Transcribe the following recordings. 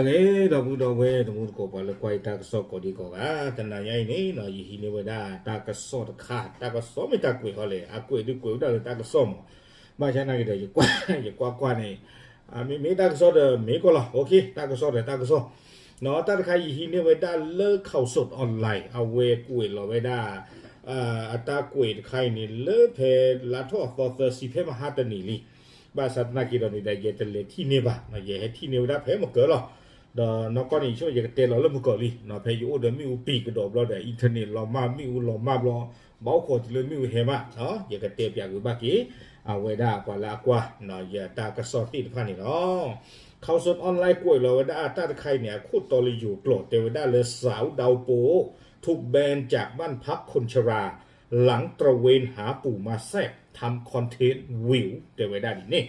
ဂ့ၤ ဒီပုၢ်ဒီဝဲၢ်တံၤသကိး ပှၤလၢကွၢ်ယတၢ်ကစီၣ်ကိးဒံကိးဂၤ, တနၤညါအံၤန့ၣ် ယဟံးန့ၢ်ဝဲဒၣ်တၢ်ကစီၣ်တခါ, တၢ်ကစီၣ်မ့ၢ်တၢ်ကွဲးဟီလဲၣ်, အကွဲးဒုးကွဲးဝဲဒၣ်လၢတၢ်ကစီၣ်မး, ဘၣ်ဆၣ်သနာ်က့ဒီး ယကွၢ်ကွၢ်န့ၣ် မ့မ့ၢ်တၢ်ကစီၣ်ဒီးမ့ၢ်ကီလီၤ, တၢ်ကစီၣ်ဒီးတၢ်ကစီၣ်, တၢ်တခါယဟံးန့ၢ်ဝဲဒၣ်လၢ Khaosod Online အဝဲကွဲးလီၤဝဲဒၣ် အတၢ်ကွဲးတခါအံၤန့ၣ် လၢဖဲလါထီၣ်အသီသၢဆံ ဖဲမဟါတနံၤလံ, ဘၣ်ဆၣ်သနာ်က့ဒီးန့ၣ်ဒီး ယတလဲၤထံၣ်န့ၢ်ဘၣ်, ယဟဲထံၣ်န့ၢ်ဝဲဒၣ်ဖဲမုၢ်ကၢၤလီၤ. ဒီးနီၢ်ကီၢ်န့ၣ် ယဆိကမိၣ် ယကတဲလီၤလၢမုၢ်ကၢၤလံ, ဖဲယအိၣ်ဒီးမ့ၣ်အူပံၤကဒီးဘျီဒီး internet လီၤမၢ် မ့ၣ်အူလီၤမၢ်ဘျီ, ဘၣ်အိၣ်ခိးတုၤလၢမ့ၣ်အူဟဲမး, ယကတဲပၠးကွံာ်ဘၣ်က့ၤ အဝဲဒၣ်ပှၤလၢအကွၢ် ယတၢ်ကစီၣ်သ့ၣ်တဖၣ်န့ၣ်လီၤ. Khaosod Online ကွဲးလီၤဝဲဒၣ်တၢ်တခါအံၤန့ၣ် အခိၣ်တီလၢယိၤကျိာ် တဲဝဲဒၣ်လၢ စၢ်အူဒၣ်အိၣ်ပိ ထုး ban จากบ้านพักคนชรา หลังตระเวนหาปู่มาแซ่บ ทำคอนเทนต์วิว တဲဝဲဒၣ်ဒ်န့ၣ်,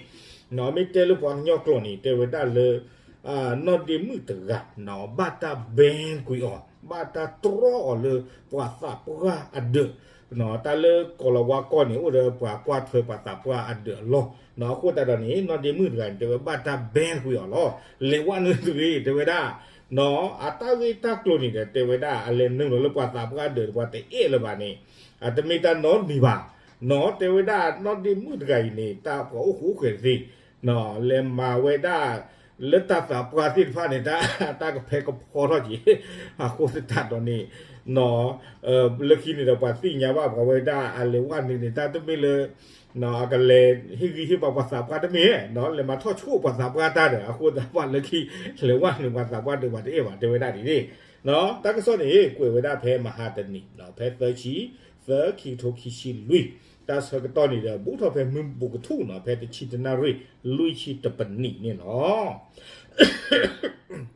မ့ၢ်တဲလၢပှၤကညီကျိာ်န့ၣ် တဲဝဲဒၣ်လၢ နီၢ်ဒ့မုၣ်တဂၤ ဘၣ်တၢ် ban ကွံာ်အီၤ, ဘၣ်တၢ်တြီအီၤလၢပှၤသးပှၢ်အဒၢး, တၢ်လၢကီၢ်လၤဝါကီၢ်န့ၣ် အိၣ်ဒီးပှၤကွၢ်ထွဲပှၤသးပှၢ်အဒၢးအလီၢ်, အဃိသတးဒီးန့ၣ် နီၢ်ဒ့မုၣ်တဂၤန့ၣ် တဲဝဲဘၣ်တၢ် ban ကွံာ်အီၤလီၤ, လဲၤဝဲနုာ်တဂ့ၤ တဲဝဲဒၣ်, အတၢ်ဂ့ၢ်တၢ်ကျိၤန့ၣ်ဒီး တဲဝဲဒၣ် အလဲၤနုာ်လီၤလၢပှၤသးပှၢ်အဒၢး ပှၤတအဲၣ်လၢၤဘၣ်န့ၣ်, အတမ့ၢ်တၢ်နီတမံၤဘၣ်, တဲဝဲဒၣ် နီၢ်ဒ့မုၣ်တဂၤအံၤန့ၣ် တၢ်ပှၤအိၣ်ဃိဃဲၤတသ့ လဲၤမၤဝဲဒၣ် လၢတၢ်သးပှၢ်သ့ၣ်တဖၣ်န့ၣ် တၢ်ကဖဲကဖီထီၣ်က့ၤ, အဃိသတးဒီးန့ၣ် လၢခံန့ၣ်ဒီး ပှၤသ့ၣ်ညါဘၣ်ပှၤဝဲဒၣ်အလဲၤဝဲနုာ်န့ၣ် တၢ်တမ့ၢ်လၢ အကလဲၤဟ့ၣ်ဂံၢ်ဟ့ၣ်ဘါပှၤသးပှၢ်တမ့ၢ်, လဲၤမၤထီၣ်ဆိပှၤသးပှၢ်တၢ်ဒီး အဃိသတးပှၤလၢခံ လဲၤဝဲနုာ်ပှၤသးပှၢ်ဒီးပှၤတအဲၣ်ဘၣ် တဲဝဲဒၣ်ဒ်န့ၣ်, တၢ်ကစီၣ်န့ၣ် ကွဲးဝဲဒၣ်ဖဲမဟါတနံၤ ဖဲသၢဆံ သၢ ခံကထိခံဆံလွံၢ်, တၢ်ဆၢကတီၢ်န့ၣ်ဒီး ဘူးထီၣ်ဖဲမုၢ်ဘူးကထူၣ်နီၤ ဖဲတဆံတနၣ်ရံၣ် လွံၢ်ဆံတပနံးန့ၣ်လီၤ.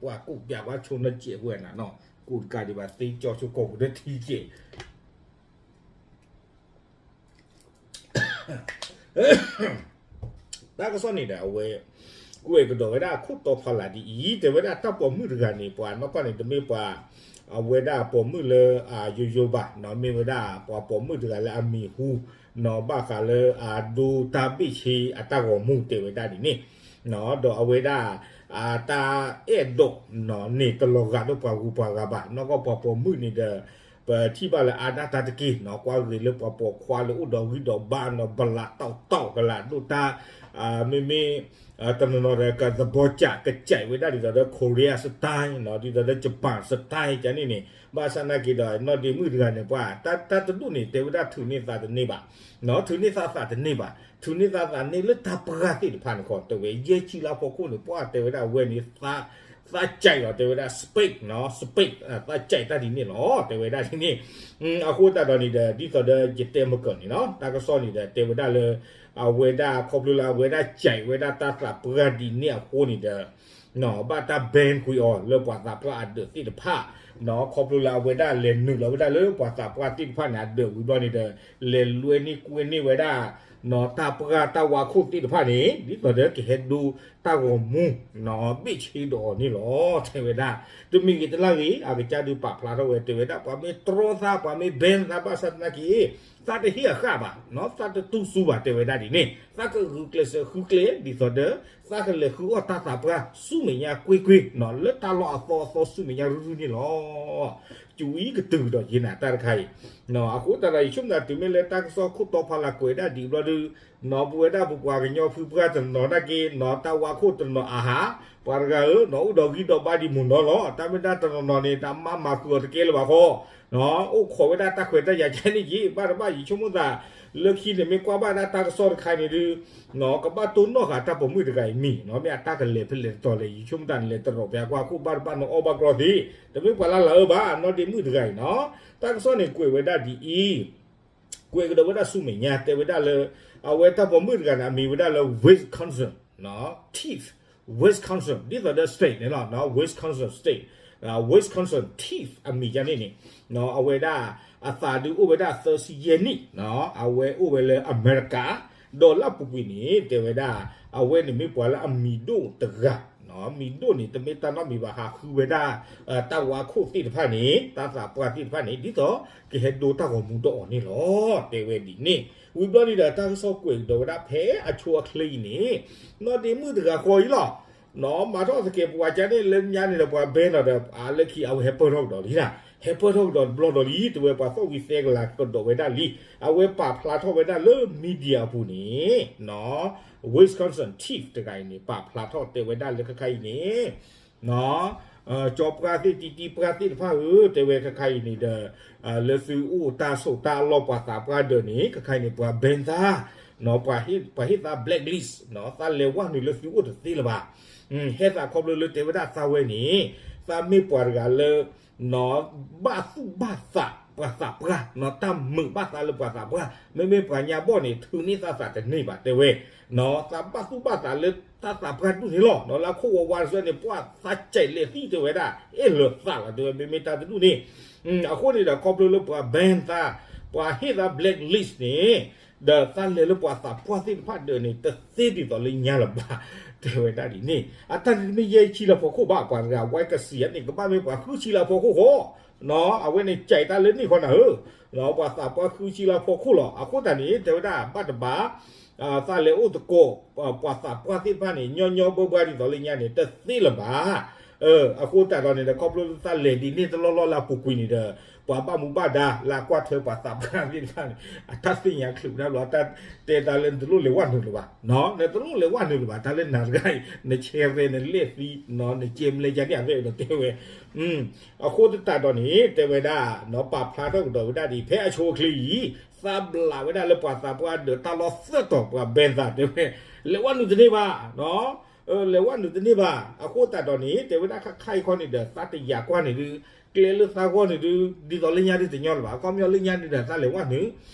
ပှၤကူးပၠးဘၣ်ဆိနီၢ်စဲးဝဲနၤနီၤ, ကူးတကးဒံးဘၣ်သ့ကၠီဆိကီၢ်ပူၤဒီးထံကဲး တၢ်ကစီၣ်န့ၣ်ဒီး အဝဲ ကွဲးကဒီးဝဲဒၣ်အခိၣ်တီဖီလာ်ဒ်အံၤ, တဲဝဲဒၣ်တၢ်ပိာ်မုၣ်တဂၤန့ၣ် ပှၤနီၢ်ကီၢ်န့ၣ် တမ့ၢ်ပှၤ အဝဲဒၣ်ပိာ်မုၣ်လၢယိယိဘၣ်, မ့ၢ်ဝဲဒၣ်ပှၤပိာ်မုၣ်တဂၤလၢအမံၤဟူ ဘၣ်ဃးလၢအဒိတၢ်ဘ့ၣ်ဆ့အတၢ်ဂီၤမူ တဲဝဲဒၣ်ဒ်န့ၣ်, ဒီးအဝဲဒၣ် တၢ်အဲၣ်ဒိးန့ၣ် တလီၤဂာ်ဒီးပှၤဂုၤပှၤဂၤဘၣ်, နီၢ်ကီၢ်ပှၤပိာ်မုၣ်န့ၣ်ဒီး ပထံၣ်ဘၣ်လၢအါဒၣ်တၢ်တက့ၢ်နီၤ, ကွၢ်ဂ့ၤလၢပှၤပိာ်ခွါလၢအိၣ်ဒီးဂံၢ်ဒီးဘါနီၤ, ဘလးတီတီကလးဒိၣ်တၢ်, မ့မ့ၢ် တနီၤနီၤဒီး ကသဘီကး ကစဲးဝဲဒၣ်ဒ်သိးဒီး Korea style နီၤ, ဒ်သိးဒီး Japan style ကန့ၣ်န့ၣ်, ဘၣ်ဆၣ်သနာ်က့ဒီး နီၢ်ဒ့မုၣ်တဂၤန့ၣ် ပှၤ တၢ်တဒူၣ်န့ၣ် တဲဝဲဒၣ်ထုးန့ၢ်သးတန့ၢ်ဘၣ်, ထုးန့ၢ်သးသးတန့ၢ်ဘၣ်, ထုးန့ၢ်သးသးန့ၢ်လၢတၢ်ပှၢ်သ့ၣ်တဖၣ်န့ၣ်ခီ တဲဝဲ ယဲၢ်ဆံလၢအဖီခိၣ်န့ၣ် ပှၤတဲဝဲဒၣ်ဝဲန့ၣ် သးစဲးလီၤ တဲဝဲဒၣ် speak နီၤ speak သးစဲးတၢ်ဒ်န့ၣ်လီၤ တဲဝဲဒၣ်ဒ်န့ၣ်, အဃိသတးဒီးန့ၣ်ဒီး ဒ်သိးဒီးယတဲမုၢ်ကၢၤန့ၣ်နီၤ, တၢ်ကစီၣ်န့ၣ်ဒီး တဲဝဲဒၣ်လၢ အဝဲဒၣ်ခီဖျိလၢအဝဲဒၣ်စဲးဝဲဒၣ်တၢ်သးပှၢ်ဒ်န့ၣ်အဃိန့ၣ်ဒီး ဘၣ်တၢ် ban ကွံာ်အီၤလၢပှၤသးပှၢ်အဒၢးသ့ၣ်တဖၣ်, ခီဖျိလၢအဝဲဒၣ်လဲၤနုာ်လီၤဝဲဒၣ်လၢပှၤသးပှၢ်သ့ၣ်တဖၣ်န့ၣ် အဒၢးဝံၤဘျီန့ၣ်ဒီး လဲၤလွဲန့ၢ်ကွဲန့ၢ်ဝဲဒၣ် တၢ်ပှၢ်တၢ်ဝါခိၣ်သ့ၣ်တဖၣ်န့ၣ် ဒ်သိးဒီးကဟဲဒိတၢ်ဂီၤမူ ဘ့ၣ်ဆ့ဒီးအီၤန့ၣ်လီၤ တဲဝဲဒၣ်, တမံၤဂ့ၤတလၢ်ဂ့ၤ အကစၢ်ဒုးပာ်ဖျါထီၣ်ဝဲ တဲဝဲဒၣ် ပှၤမ့ၢ်တြီသး ပှၤမ့ၢ် ban သး ဘၣ်ဆၣ်သနာ်က့ သးတဟ့ၣ်အဃၣ်ဘၣ်, သးတတူၢ်စူဘၣ် တဲဝဲဒၣ်ဒ်န့ၣ်, သးကဂုာ်ကျဲးစၢးဃုကျဲ ဒ်သိးဒီး သးကလဲၤဃုအီၣ်တၢ်သးပှၢ်ဆူမဲာ်ညါကွ့ၢ်ကွ့ၢ် လၢတၢ်လီၢ်အသီအသီဆူမဲာ်ညါရုၢ်ရုၢ်န့ၣ်လီၤ. ကဝံၤကတုၤဒီးယနၤတၢ်တခါအံၤ, အဃိသတးဒီး ယဆိကမိၣ်သးတုၤမ့ၢ်လၢတၢ်ကစီၣ်ခိၣ်တီဖီလာ်ကွဲးဒၣ်ဒ်ဘျီဒုး ပဝဲဒၣ်ပပှၤကညီဖုပှၢ်တနီၤနာ်က့ တၢ်ဝါခိၣ်တနီၤအဟး, ပှၤတဂၤဧၢ အိၣ်ဒီးဂံၢ်ဒီးဘါဒ်မုၢ်နီၤလီၤ, တၢ်မ့ၢ်ဒၣ်တနီၤနီၤန့ၣ် တၢ်မၤမၤဃုာ်အီၤတကဲလၢၤဘၣ်ဃီ အိၣ်ခိးဝဲဒၣ်တၢ်ခွဲးတၢ်ယာ်ကန့ၣ်က့ၤ ဘၣ်တဘၣ် ယဆိကမိၣ်သး လၢခံန့ၣ်မ့ၢ်ကွၢ်ဘၣ်ဒၣ်တၢ်ကစီၣ်တခါအံၤန့ၣ်ဒုး ကဘၣ်တိၢ်နီၣ်ဃာ်တၢ်ပိာ်မုၣ်တဂၤအံၤမံၤနီၤ, မ့ၢ်အတၢ်ကလဲၤဖဲလဲၣ်တတီၤလဲၣ် ယဆိကမိၣ်သးန့ၣ် လဲၤတရီးပှၤကွၢ်ခိၣ်ဘၣ်တဘၣ်နီၤအီၣ်ဘၣ်ကြီသ့, တမ့ၢ်ပှၤလၢ်လၢ်အၢဘၣ် နီၢ်ဒ့မုၣ်တဂၤအံၤနီၤ, တၢ်ကစီၣ်န့ၣ်ကွဲးဝဲဒၣ်ဒ်အံၤ ကွဲးကဒီးဝဲဒၣ်ဆူမဲာ်ညါ တဲဝဲဒၣ်လၢ အဝဲတၢ်ပိာ်မုၣ်တဂၤန့ၣ် အမံၤဝဲဒၣ်လၢ Wisconsin, Wisconsin ဒ်သိးဒီး state န့ၣ်လီၤ, Wisconsin state, Wisconsin Teeth အမံၤယါန့ၣ်န့ၣ်, အဝဲဒၣ် အသးဒုးအိၣ်ဝဲဒၣ်သၢဆံယဲၢ်နံၣ်, အဝဲအိၣ်ဝဲလၢအမဲရကၤ, ဒီးလၢအပူၤကွံာ်န့ၣ် တဲဝဲဒၣ် အဝဲန့ၣ်မ့ၢ်ပှၤလၢအမံၤဒိၣ်တဂၤ မံၤဒိၣ်န့ၣ် တမ့ၢ်တၢ်နီတမံၤဘၣ် ဟးဃုဝဲဒၣ် တၢ်ဝါခိၣ်သ့ၣ်တဖၣ်န့ၣ် တၢ်သးပှၢ်သ့ၣ်တဖၣ်န့ၣ် ဒ်သိးကဟဲဒိတၢ်ဂီၤမူဒီးအီၤန့ၣ်လီၤ တဲဝဲဒ်န့ၣ်, ဝံၤဘျီန့ၣ်ဒီး တၢ်ကစီၣ်ကွဲးကဒီးဝဲဒၣ်ဖဲအဆိအချ့အံၤန့ၣ် နီၢ်ဒ့မုၣ်တဂၤဃီအံၤလီၤ, မၤထီၣ်သကဲးပဝးကန့ၣ်လၢညါန့ၣ်ဒီး ပှၤ ban ဒီး အလၢခံအဝဲဟဲပၢၢ်ထီၣ်ကဒီးလံ, ဟဲပၢၢ်ထီၣ်ကဒီးတဘျီဒီးလံ, တဲဝဲပှၤသီၣ်ဝံၤသဲကလၤကဒီးဝဲဒၣ်လံ, အဝဲပာ်ဖျါထီၣ်ဝဲဒၣ်လၢ media အပူၤန့ၣ် Wisconsin Chief တဂၤအံၤန့ၣ် ပာ်ဖျါထီၣ်တဲဝဲဒၣ်လၢခဲခါအံၤန့ၣ် ကၠီပှၢ်သ့ၣ်တံတံပှၢ်သ့ၣ်တဖၣ်ဧၢ, တဲဝဲခဲခါအံၤန့ၣ်ဒီး လၢသုအိၣ်တၢ်ဆိးတၢ်အလီၢ်ပှၤသးပှၢ်ဒၢးန့ၣ် ခဲခါအံၤန့ၣ် ပှၤ ban သး, ပှၤဟ့ၣ်သး blacklist, သးလဲၤဝဲနုာ်လၢသုအိၣ်တသ့လၢၤဘၣ်. ဟဲသးခီဖျိလၢတဲဝဲဒၣ်သးဝဲန့ၣ် သးမ့ၢ်ပှၤတဂၤလၢ ဘၣ်သူၣ်ဘၣ်သးပှၤသးပှၢ်, တၢ်မုာ်ဘၣ်သးလၢပှၤသးပှၢ်, မ့မ့ၢ်ပှၤညါဘီၣ်န့ၣ် ထုးန့ၢ်သးသးတန့ၢ်ဘၣ် တဲဝဲ သးဘၣ်သူၣ်ဘၣ်သးလၢတၢ်သးပှၢ်တဒူၣ်န့ၣ်လီၤ. လၢခိၣ်ဝါဝါတစဲးန့ၣ် ပှၤသးကဲးလဲးသံ တဲဝဲဒၣ် အဲၣ်လၢာ်သးလီၤ တဲဝဲ မ့မ့ၢ်တၢ်တဒူၣ်န့ၣ် အဃိန့ၣ်ဒီး ခီဖျိလၢပှၤ ban သး, ပှၤဟ့ၣ်သး blacklist န့ၣ် ဒီးသးလဲၤလၢပှၤသးပှၢ်သ့ၣ်တဖၣ်ဒၢးန့ၣ် တသ့ဒ်သိးလၢညါလၢၤဘၣ် တဲဝဲဒၣ်ဒ်န့ၣ်. အတၢ်န့ၣ်တမ့ၢ်ယဲၢ်ဆံလၢဖီခိၣ်ဘၣ်, ပှၤတဂၤဝဲကစံးန့ၣ် ကဘၣ်မ့ၢ်ပှၤဃုဆံလၢဖီခိၣ်ဃီ အဝဲန့ၣ်ကဲးတၢ်လၢန့ၣ်ဃီနၤဧၢ, ပှၤသးပှၢ်ဃုဆံလၢဖီခိၣ်လီၤ. အဃိသတးန့ၣ် တဲဝဲဒၣ်ဘၣ်တဘၣ် သးလဲၤအိၣ်သကိး ပှၤသးပှၢ်သ့ၣ်တဖၣ်န့ၣ် ညီညီဘၢဘၢဒ်သိးလၢညါန့ၣ် တသ့လၢၤဘၣ်. အဃိသတးဒီးန့ၣ်ဒီး ခီဖျိလၢသးလဲၤဒ်န့ၣ်တလီၢ်လီၢ်လၢအပူၤကွံာ်န့ၣ်ဒီး ပှၤဘၣ်မူဘၣ်ဒါလၢအကွၢ်ထွဲပှၤသးပှၢ်သ့ၣ်တဖၣ်န့ၣ် အတၢ်သ့ၣ်ညါချုးဒၣ်ဘျီ တၢ်တဲတၢ်လၢနတလိၣ်လဲၤဝဲနုာ်လၢၤဘၣ်, နတလိၣ်လဲၤဝဲနုာ်လၢၤဘၣ် တၢ်လၢနၤတဂၤအံၤ နဆဲးရဲနလဲၣ်သံ နကဲမလဲၣ်ကန့ၣ် အရဲၣ်ဒီးတဲဝဲ အဃိသတးဒီးန့ၣ် တဲဝဲဒၣ် ပာ်ဖျါထီၣ်ကဒီးဝဲဒၣ်ဒ် ဖဲအဆိအချ့အံၤ သးဘျးဝဲဒၣ်လၢပှၤသးပှၢ်ဒၢးတၢ်လီၢ်သၢတီၤ ပှၤ ban သး တဲဝဲ လဲၤဝဲနုာ်တန့ၢ်ဘၣ် လဲၤဝဲနုာ်တန့ၢ်ဘၣ်. အဃိသတးဒီးန့ၣ် တဲဝဲဒၣ်ခါခါအံၤခီန့ၣ်ဒီး သးတယာ်ကွၢ်န့ၣ်ဒုး ကျဲလၢသးဂီၢ်န့ၣ်ဒုး ဒ်သိးလၢညါဒုးတညီလၢၤဘၣ်. အခီပညီလၢညါဒုးဒီး သးလဲၤဝဲနုာ်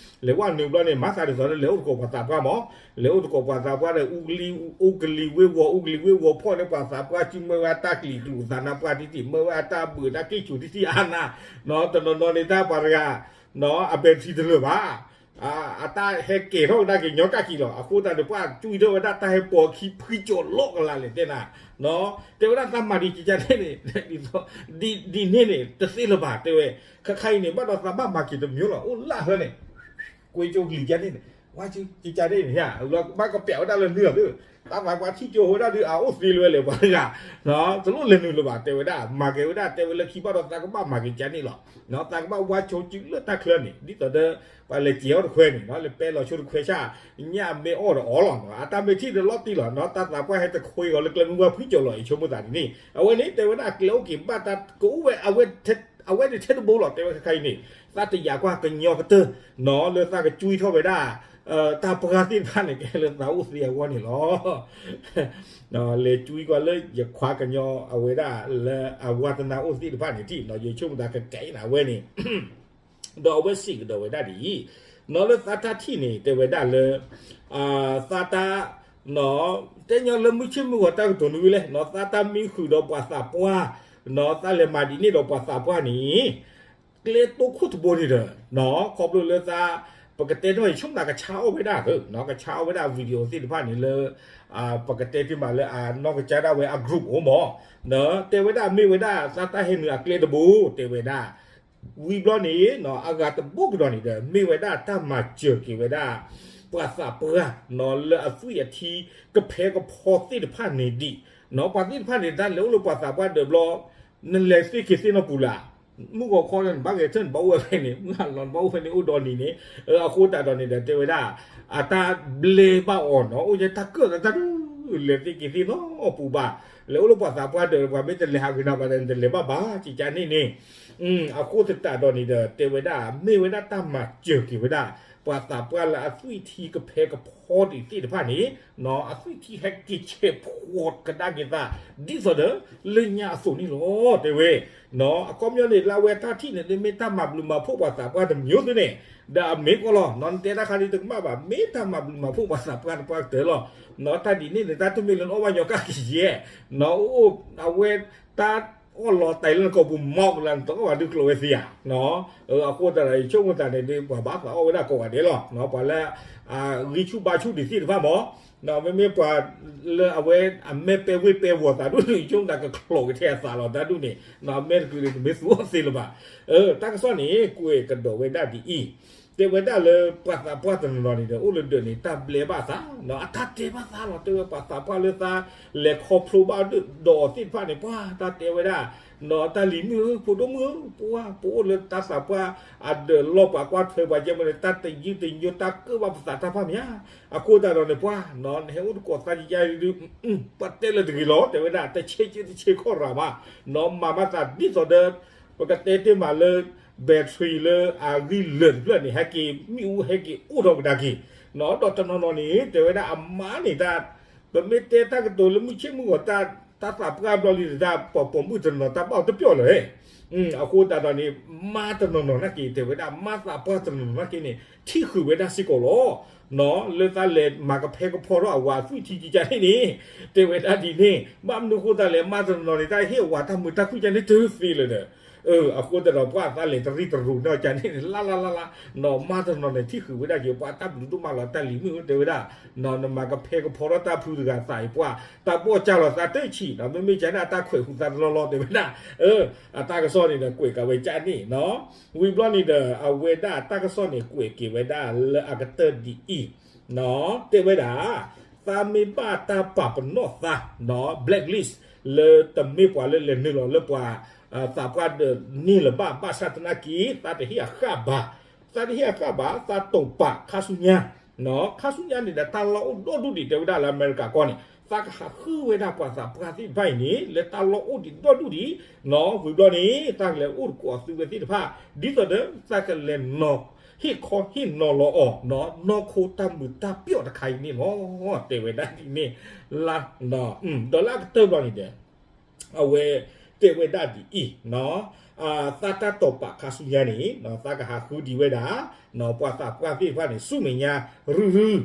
လဲၤဝဲနုာ်ဘျီန့ၣ် မၤသးဒ်သိးလၢလဲၤအိၣ်သကိးပှၤသးပှၢ်မး, လဲၤအိၣ်သကိးပှၤသးပှၢ်ဒီး အူကလံၤဝ့ဝီၤ အူကလံၤဝ့ဝီၤဖီၣ်န့ၢ်ပှၤသးပှၢ် စုမၢဝဲအတၢ်ကလံၤကျူၤသးနါပှၢ်တံၢ်တံၢ် မၢဝဲအတၢ်ဘုးတၢ်က့ၣ်ဆူၣ်တံၢ်တံၢ်အါနၤ, တနီၤနီၤန့ၣ်တၢ်ပှၤတဂၤ အ battery တလၢာ်ဘၣ် အတၢ်ဟဲကဲၤထီၣ်ကဒါက့ၤညီကၣ်ကံၤလီၤ. အဃိသတးန့ၣ် ပှၤကွံာ်ထီၣ်ဝဲဒၣ်တၢ်ဟဲပိာ်ခံဖှံကၠီၤလီၤကလါလဲၣ်တဲနၤ, တဲဝဲဒၣ်သးမၤဒံးကကန့ၣ်န့ၣ် ဒ်န့ၣ်န့ၣ် တသ့လၢၤဘၣ်တဲဝဲ, ခဲခါအံၤန့ၣ် ဘၣ်ဒီးသးဘၣ်မၤက့ၤတမံၤလီၤ အိၣ်လၢဟၢန့ၣ် ကွ့ကၠိကလံၤကန့ၣ် ဝဲကကန့ၣ်န့ၣ် ဘၣ်ကပျးဝဲဒၣ်လၢနုာ်လီၤ သးသးပှၢ်ထံၣ်ကၠိဝဲဒၣ်ဒုးအအိၣ်သ့လၢဝဲလဲၣ်ပှၤတဂၤ တလိၣ်လဲၤနုာ်လၢၤဘၣ်တဲဝဲဒၣ် မၤက့ၤဝဲဒၣ်တဲဝဲလၢခံဘၣ်ဒီးသးကဘၣ်မၤက့ၤကန့ၣ်လီၤ. သးကဘၣ်ဝါဆိကၠူလၢတၢ်ချၢန့ၣ် ဒ်သိးဒီး ပှၤလဲၤကဲၤအီၤတခွဲန့ၣ် လဲၤပဲလီၤဆိတခွဲဆၣ် ညၣ်မ့ၢ်အီၣ်ဒီးအီၣ်လီၤ အတၢ်မ့ၢ်ထံၣ်ဒီးလီၤတံၢ်လီၤ တၢ်သးပှၢ်ဟဲတခွဲဂီၤလၢကျဲမုၢ်ဝါဖှံကၠီၤလီၤ ယဆိကမိၣ်သးဒ်န့ၣ် အဝဲန့ၣ် တဲဝဲဒၣ်ကျဲအိၣ်က့ၤဘၣ်တၢ်ကအိၣ်ဝဲ အဝဲန့ၣ်ထဲတဘိလီၤ တဲဝဲခဲခါအံၤန့ၣ် သးတယာ်ကွၢ်ကညီကတၢၢ် လၢသးကကွံထီၣ်ဝဲဒၣ် တၢ်ပှၢ်သ့ၣ်တဖၣ်န့ၣ် ကဲလၢသးအိၣ်သ့အဂီၢ်န့ၣ်လီၤ. လဲၤကွံကွၢ်လၢယခွါကညီအဝဲဒၣ်လၢအဝါသနာအိၣ်သ့ၣ်တဖၣ်န့ၣ်ထံၣ် ယဆိကမိၣ်သးကကဲနၤဝဲန့ၣ် ဒီးအဝဲစံးကဒီးဝဲဒၣ်ဒ်အံၤ, လၢသးတၢ်ထံၣ်န့ၣ် တဲဝဲဒၣ်လၢ သးတၢ် တဲညီလၢမုၢ်ဆ့ၣ်မုၢ်ဂီၤတၢ်ကတိၤနွံလဲၣ် သးတၢ်မံဃုာ်ဒီးပှၤသးပှၢ် သးလဲၤမၤဒ်န့ၣ်ဒီးပှၤသးပှၢ်န့ၣ် ကျဲတိခိၣ်တဘိန့ၣ်ဒီး ခီဖျိလၢသး ပကတဲတမံၤ ယဆိကမိၣ်သးကဆါအီၣ်ဝဲဒၣ် ကဆါအီၣ်ဝဲဒၣ် video သ့ၣ်တဖၣ်န့ၣ်လၢ ပကတဲတ့ၢ်မးလၢအနီၢ်ကစၢ်ဒၣ်ဝဲအ group အိၣ်မး တဲဝဲဒၣ်မ့ၢ်ဝဲဒၣ်သးတၢ်ဟဲနုာ်အကျဲတဘိ တဲဝဲဒၣ် ဝံၤဘျီန့ၣ် အဂၤတဘိကဒီးန့ၣ်ဒီး မ့ၢ်ဝဲဒၣ်တၢ်မၤစၢၤက့ၤဝဲဒၣ် ပှၤသးပှၢ် လၢအသွံၣ်အထံကဖဲကဖီသ့ၣ်တဖၣ်န့ၣ်ဒံး ပှၤသ့ၣ်တဖၣ်န့ၣ် တၢ်လဲၤအိၣ်လၢပှၤသးပှၢ်ဒၢးဘျီ နလဲၤသ့က့ၤသ့ၣ်နီၢ်ပူၤလၢ် မုၢ်ဂီၤခီနဘၣ်ဂဲၤထၢၣ်နဘၣ်အိၣ်ဝဲဖဲန့ၣ် မုၢ်ဟါလီၤနဘၣ်အိၣ်ဖဲန့ၣ်အိၣ်ဒီနံၤန့ၣ် အဃိသတးဒီးန့ၣ်ဒီးတဲဝဲဒၣ် အတၢ်ဘျဲဘၣ်အီၤနီၤ အိၣ်ညါတၢ်ကၢၣ်သးတၢ်ဒုး လဲၤသ့က့ၤသ့ၣ်နီၢ်ပူၤဘၣ် လဲၤအိၣ်လၢပှၤသးပှၢ်ဒၢး ပှၤမ့ၢ်တလဲၤဟးဂ့ၤနၤဘၣ်ဒီး နတလဲၤဘၣ်ဘၣ် ကကန့ၣ်န့ၣ် အဃိသတးဒီးန့ၣ်ဒီး တဲဝဲဒၣ် မ့ၢ်ဝဲဒၣ်တၢ်မၤစၢၤက့ၤဝဲဒၣ် ပှၤသးပှၢ်လၢအသွံၣ်ထံကဖဲကဖီဒံးသ့ၣ်တဖၣ်န့ၣ် အသွံၣ်ထံဟဲက့ၤဆဲးဖှီကဒါက့ၤသး ဒ်သိးဒီး လၢညါအသိးန့ၣ်လီၤ တဲဝဲ အခီပညီန့ၣ် လၢအဝဲတၢ်ထံၣ်န့ၣ် မ့ၢ်တၢ်မၤဘျုးမၤဖှိၣ်ပှၤသးပှၢ်တမံၤသုန့ၣ် ဒီးအမ့ၢ်ကီးလီၤ နတဲတၢ်ခါဒ်တကမၣ်ဘၣ် မ့ၢ်တၢ်မၤဘျုးမၤဖှိၣ်ပှၤသးပှၢ်တပှၢ်ကတၢၢ်လီၤ တၢ်ဒ်န့ၣ်န့ၣ် တၢ်တမ့ၢ်လၢနအီၣ်ဘၣ်ညီကၢ်ကယဲၢ် အဝဲတၢ်အီၣ်လီၤတံၢ်လၢနကိာ်ပူၤမီၢ်ကလါ နတအီၣ်ဘၣ်ဒုးကျိးဝဲသ့ဧါ အဃိသတးဒီး ယဆိကမိၣ်သးန့ၣ်ဒ် ပှၤဘၣ်သးအီၣ်ဝဲဒၣ်ကိးဂၤဒဲးလီၤ ပှၤလၢ ဂံၢ်ဆူၣ်ဘါဆူၣ်ဒံးသ့ၣ်တဖၣ်မး မ့မ့ၢ်ပှၤလၢအဝဲအမဲာ်ပဲဝ့ၢ်ပဲဝီၤသးဒ်န့ၣ် ယဆိကမိၣ်သးကချိးကထဲအသးလီၤ တၢ်ဒ်န့ၣ် အမဲာ်တကလုာ်န့ၣ် တမ့ၢ်သူအီၣ်သ့လၢၤဘၣ် တၢ်ကစီၣ်န့ၣ် ကွဲးကဒီးဝဲဒၣ်ဒ်အံၤ တဲဝဲဒၣ်လၢပှၤသးပှၢ်တနီၤနီၤန့ၣ်ဒီး အိၣ်လၢဒၢးန့ၣ် တၢ်ဘျဲဘၣ်သးနီၤ, အတၢ်တဲဘၣ်သးလီၤ. တဲဝဲပှၤသးပှၢ်လၢသးလဲၤခီဖျိဘၣ်ဒၢးဒီးအီၤသ့ၣ်တဖၣ်န့ၣ် ပှၤတၢ်တဲဝဲဒၣ် နီၤ တၢ်လံၤမုၣ်ဧၢ ဖိဒိၣ်မုၣ်ဧၢ ပှၤ ပအိၣ်လၢတၢ်သးပှၢ်အဒၢးလီၢ် ပှၤကွၢ်ထွဲပှၤကဲမ့ၢ်န့ၣ် တၢ်တယုၢ်တညိ တၢ်ကၢၣ်ဘၣ်ပသးတၢ်ဖၣ်မးဧါ. အဃိသတးဒီးန့ၣ် ပှၤ နဟဲအိၣ်တကိးသးကကဲဒုး ပှၤတဲလၢတဂ့ၤလီၤ တဲဝဲဒၣ် တဆ့က့တဆ့ခီၣ်ရၤမး နီၤ မၤဘၣ်သးဒ်သိးဒီး ပကတဲတ့ၢ်မးလၢ battery လၢအဂံၢ်လၢာ်တဖျၢၣ်န့ၣ် ဟဲက့ၤမ့ၣ်အူဟဲက့ၤအိၣ်ထီၣ်ကဒါက့ၤ နီၤ ဒီးတနီၤနီၤန့ၣ် တဲဝဲဒၣ်အမါန့ၣ်တၢ် ပမ့ၢ်တဲတၢ်ကတိၤလၢမုၢ်ဆ့ၣ်မုၢ်ဂီၤ တၢ်သးပှၢ်ဘျီလံဒီး တၢ်ပိာ်မုၣ်တနီၤတၢ်ဘၣ်တပျီၢ်လၢၤ အဃိသတးဒီးန့ၣ် မါတနီၤနီၤနာ်က့ တဲဝဲဒၣ် မါသးပှၢ်တနီၤနီၤနာ်က့န့ၣ် ထံၣ်ဃုာ်ဝဲဒၣ်စ့ၢ်ကီးလီၤ. နီၤ လၢသးလဲၤမၤကဖဲကဖီထီၣ်အဝၤအသွံၣ်ထံကကန့ၣ် တဲဝဲဒၣ်ဒ်န့ၣ် ဘၣ်မနုၤဃိသးလဲၣ် မါတနီၤနီၤန့ၣ် တၢ်ဟ့ၣ်အဝၤတၢ်မုာ်တၢ်ခုၣ်ကန့ၣ်တသ့လၢၤဒီး အဃိသတးဒီးပှၤသးလဲၤတရံးတရူးနီၢ်ကန့ၣ်န့ၣ် လါလါလါလါ နီၤ မါတနီၤန့ၣ် ထံၣ်ဃုာ်ဝဲဒၣ်က့ၤ ပှၤတၢ်ဘျုးဒိၣ်မးလီၤ တၢ်လံၤမုၣ်ဧၢ တဲဝဲဒၣ် နီၤ နမၤကဖဲကဖီထီၣ်တၢ်ဖုတဂၤသးအံၤ ပှၤ တၢ်ဘီၣ်ကၢ်လီၤသးတဆံး နီၤ မ့မ့ၢ်ကန့ၣ် တၢ်ခွဲးဟူသးတလီလီၤ တဲဝဲဒၣ် အတၢ်ကစီၣ်န့ၣ်ဒီးကွဲးကးဝဲကန့ၣ်နီၤ ဝံၤဘျီန့ၣ်ဒီး အဝဲဒၣ်တၢ်ကစီၣ်န့ၣ် ကွဲးက့ၤဝဲဒၣ်လၢအကတၢၢ်ဒ်အံၤ နီၤ တဲဝဲဒၣ် သးမ့ၢ်ဘၣ်တၢ်ပာ်ပနီၣ်သး နီၤ blacklist လၢတမ့ၢ်ပှၤလၢလဲၤနုာ်လီၤလၢပှၤ သးပှၢ်ဒၢးန့ၣ်လၢၤဘၣ် ဘၣ်ဆၣ်သနာ်က့ သးတဟ့ၣ်အဃၣ်ဘၣ် သးတဟ့ၣ်အဃၣ်ဘၣ် သးတိာ်ပာ်ခါဆူညါ နီၤ ခါဆူညါန့ၣ်ဒီး တၢ်လီၢ်အိၣ်ဒီဒူၣ်ဒံး တဲဝဲဒၣ်လၢအမဲရကၤကီၢ်န့ၣ် သးကဟးဃုဝဲဒၣ်ပှၤသးပှၢ်သ့ၣ်တဖၣ်အံၤန့ၣ် လၢတၢ်လီၢ်အိၣ်ဒံးဒီဒူၣ်ဒံး နီၤ ဝံၤဘျီန့ၣ် သးကလဲၤအိၣ်တကိးအသုဝဲသ့ၣ်တဖၣ် ဒ်သိးဒီး သးကလဲၤနီၤ ဟ့ၣ်ခီဟ့ၣ်နီၤလီၤအီၤ နီၤ နီၢ်ခိတၢ်မုာ်တၢ်ပျီၢ်တခါအံၤန့ၣ်လီၤ တဲဝဲဒၣ်ဒ်န့ၣ် လါ ဒီးလၢအကတၢၢ်ဘျီန့ၣ်ဒီး အဝဲတဲဝဲဒၣ်ဒ်အံၤ သးတၢ်တိာ်ပာ်ခါဆူညါန့ၣ် သးကဟးဃုဒံးဝဲဒၣ် ပှၤသးပှၢ်သ့ၣ်တဖၣ်န့ၣ် ဆူမဲာ်ညါရုၢ်ရုၢ်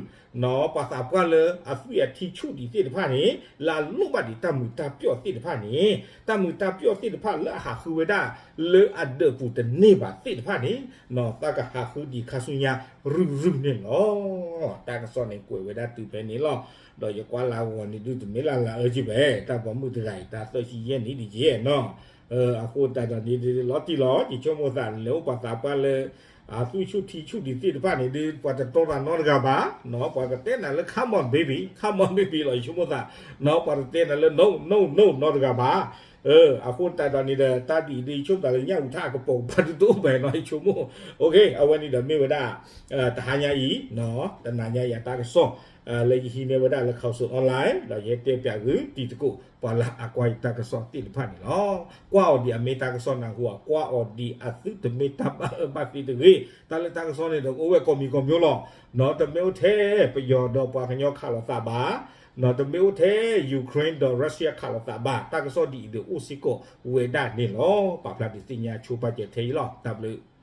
ပှၤသးပှၢ်လၢအသွံၣ်အထံဆူၣ်ဒံးသ့ၣ်တဖၣ်န့ၣ် လၢအလိၣ်ဘၣ်ဒံးတၢ်မုာ်တၢ်ပျီၢ်သ့ၣ်တဖၣ်န့ၣ် တၢ်မုာ်တၢ်ပျီၢ်သ့ၣ်တဖၣ်လၢအဟးဃုဝဲဒၣ် လၢအဒၢးပူၤတန့ၢ်ဘၣ်သ့ၣ်တဖၣ်န့ၣ် သးကဟးဃုဒံးခါဆူညါရုၢ်ရုၢ်န့ၣ်လီၤ. တၢ်ကစီၣ်န့ၣ်ကွဲးဝဲဒၣ်တုၤဖဲန့ၣ်လီၤ. ဒီးယကွၢ်လၢအဂီၢ်န့ၣ်ဒုးတမ့ၢ်လၢ်လၢ်အၢက့ဘၣ် တၢ်ပိာ်မုၣ်တဂၤအံၤ တၢ်သၢဆံယဲၢ်နံၣ်ဒံးက့နီၤ အဃိသတးဒီးန့ၣ် လီၤတံၢ်လီၤ ယဆိကမိၣ်သးလဲၤအိၣ်ပှၤသးပှၢ်လၢ အသွံၣ်ဆူၣ်ထံဆူၣ်ဒံးသ့ၣ်တဖၣ်န့ၣ်ဒုး ပှၤတတီတၢ်နီတဂၤဘၣ် ပှၤကတဲနၤလၢ come on baby come on baby လီၤ ယဆိကမိၣ်သး ပှၤတတဲနၤလၢ no no no နီတဂၤဘၣ် အဃိသတးဒီးန့ၣ်ဒီး တၢ်ဒ်အံၤဒုး ယဆိကမိၣ်သးလၢညၣ်အူထၣ်အကပိာ်ကပၤတဒိၣ်ဘၣ်နီၤ ယဆိကမိၣ် အဝဲန့ၣ်ဒီးမ့ၢ်ဝဲဒၣ် တဟါညါအံၤ တနၤညါအံၤအတၢ်ကစီၣ် လၢယဟံးန့ၢ်ဝဲဒၣ်လၢ Khaosod Online ဒီးယဟဲတဲပၠးဂုာ်တံၤသကိး ပှၤလၢအကွၢ်ယတၢ်ကစီၣ်သ့ၣ်တဖၣ်န့ၣ်လီၤ. ကွၢ်အီၤဒ်အမ့ၢ်တၢ်ကစီၣ်နၢ်ဟူ ကွၢ်အီၤဒ်အသုတမ့ၢ်တၢ်ဘၣ်အၢဘၣ်သီတဂ့ၤ. တၢ်လၢတၢ်ကစီၣ်န့ၣ်ဒီး အိၣ်ဝဲကိးမံၤကိးမျိုးလီၤ. နီၤ တမ့ၢ်အိၣ်ထဲပယီၤဒီးပှၤကညီခးလိာ်သးဘၣ်, နီၤ တမ့ၢ်အိၣ်ထဲ Ukraine ဒီး Russia ခးလိာ်သးဘၣ်. တၢ်ကစီၣ်ဒ်အံၤဒီးအိၣ်စ့ၢ်ကီးဝဲဒၣ်န့ၣ်လီၤ. ပာ်ဖျါဒုးသ့ၣ်ညါဆိပာ်စၢၤထဲအံၤလီၤ. တၢ်ဘျုး